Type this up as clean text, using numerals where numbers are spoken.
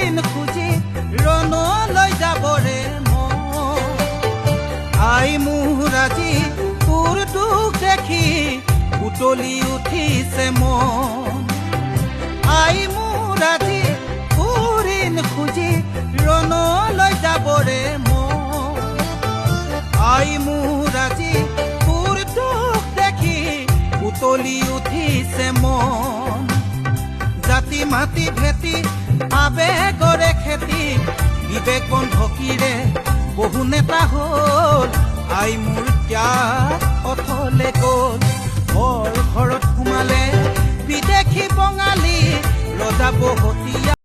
ঋণ খুজি ৰণলৈ যাবৰে মন। আই মোৰ, আজি তোৰ দুখ দেখি উতলি উঠিছে মন। আই মোৰ, আজি তোৰ ঋণ খুজি ৰণলৈ যাবৰে মন। আই মোৰ, আজি তোৰ দুখ দেখি উতলি উঠিছে মন। জাতি মাটি ভেটি আবেগৰে খেতি, বিবেক বন্ধকীৰে বহু নেতা হ'ল। আই মোৰ, ত্যাগ অথলে গ'ল। ঘৰ ঘৰত সোমালে বিদেশী বঙালী, ৰজা বহতীয়া।